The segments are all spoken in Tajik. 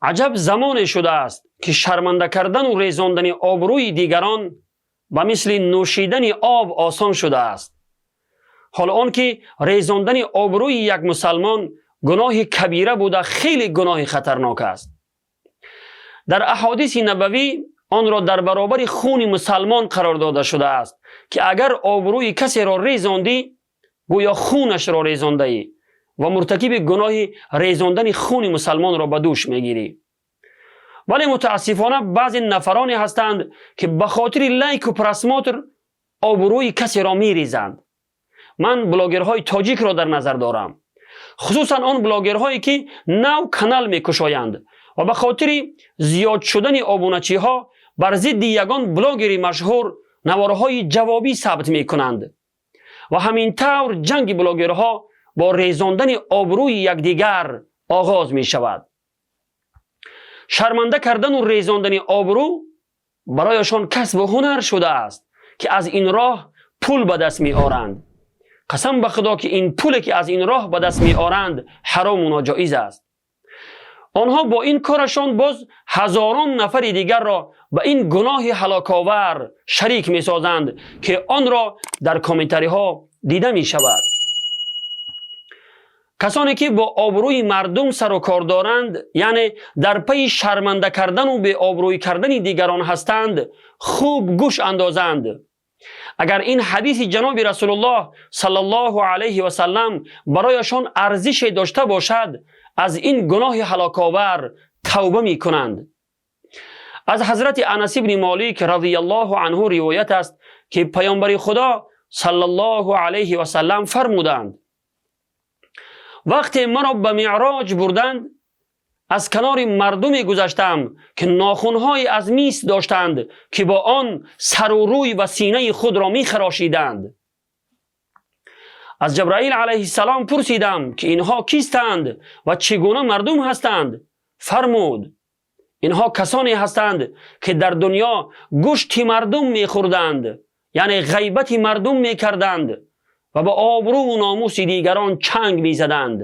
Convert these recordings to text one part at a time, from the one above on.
Аҷаб замоне шудааст, ки шарманда кардану резондани обрӯи дигарон ба мисли нӯшидани об осон шудааст. Ҳоло он ки резондани обрӯи як мусалмон гуноҳи кабира буда, хеле гуноҳи хатарнок аст. Дар аҳодиси набавӣ онро дар баробари хуни мусалмон қарор дода шудааст, ки агар обрӯи касеро резондӣ, гӯё хунашро резондаӣ ва муртакиби гуноҳи резондани хуни мусалмонро ба дӯш мегирӣ. Вале мутаассифона баъзе нафароне ҳастанд, ки ба хотири лайку просмотр обрӯи касеро мерезанд. Ман блогерҳои тоҷикро дар назар дорам, хусусан он блогерҳое, ки нав канал мекушоянд ва ба хотири зиёд шудани обуначиҳо бар зидди ягон блогери машҳур наворҳои ҷавобӣ сабт мекунанд ва ҳамин тавр ҷанги блогерҳо бо резондани обрӯи якдигар оғоз мешавад. Шарманда кардану резондани обрӯ барояшон касбу ҳунар шудааст, ки аз ин роҳ пул ба даст меоранд. Қасам ба Худо, ки ин пуле, ки аз ин роҳ ба даст меоранд, ҳарому ноҷоиз аст. Онҳо бо ин корашон боз ҳазорон нафари дигарро ба ин гуноҳи ҳалоковар шарик месозанд, ки онро дар комментариҳо дида мешавад. Касоне, ки бо обрӯи мардум сару кор доранд, яъне дар пайи шарманда кардану беобрӯй кардани дигарон ҳастанд, хуб гӯш андозанд. Агар ин ҳадиси ҷаноби Расулуллоҳ саллаллоҳу алайҳи васаллам барояшон арзише дошта бошад, аз ин гуноҳи ҳалоковар тавба мекунанд. Аз ҳазрати Анас ибни Молик радиаллоҳу анҳу ривоят аст, ки Паёмбари Худо саллаллоҳу алайҳи васаллам фармуданд: «Вақте маро ба Меъроҷ бурданд, аз канори мардуме гузаштам, ки нохунҳое аз мис доштанд, ки бо он сару рӯй ва синаи худро мехарошиданд. Аз Ҷабраил алайҳиссалом пурсидам, ки инҳо кистанд ва чӣ гуна мардум ҳастанд? Фармуд: инҳо касоне ҳастанд, ки дар дунё гӯшти мардум мехӯрданд, яъне ғайбати мардум мекарданд ва ба обрӯву номуси дигарон чанг мезаданд,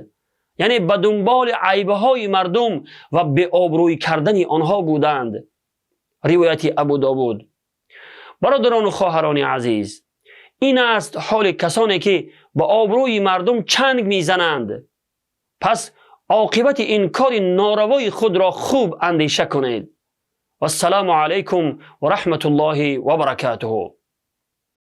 яъне ба дунболи айбҳои мардум ва беобрӯй кардани онҳо буданд». Ривояти Абу Довуд. Бародарону хоҳарони азиз, ин аст ҳоли касоне, ки ба обрӯи мардум чанг мезананд. Пас оқибати ин кори норавои худро хуб андеша кунед. Вассалому алайкум ва раҳматуллоҳи ва баракатуҳу.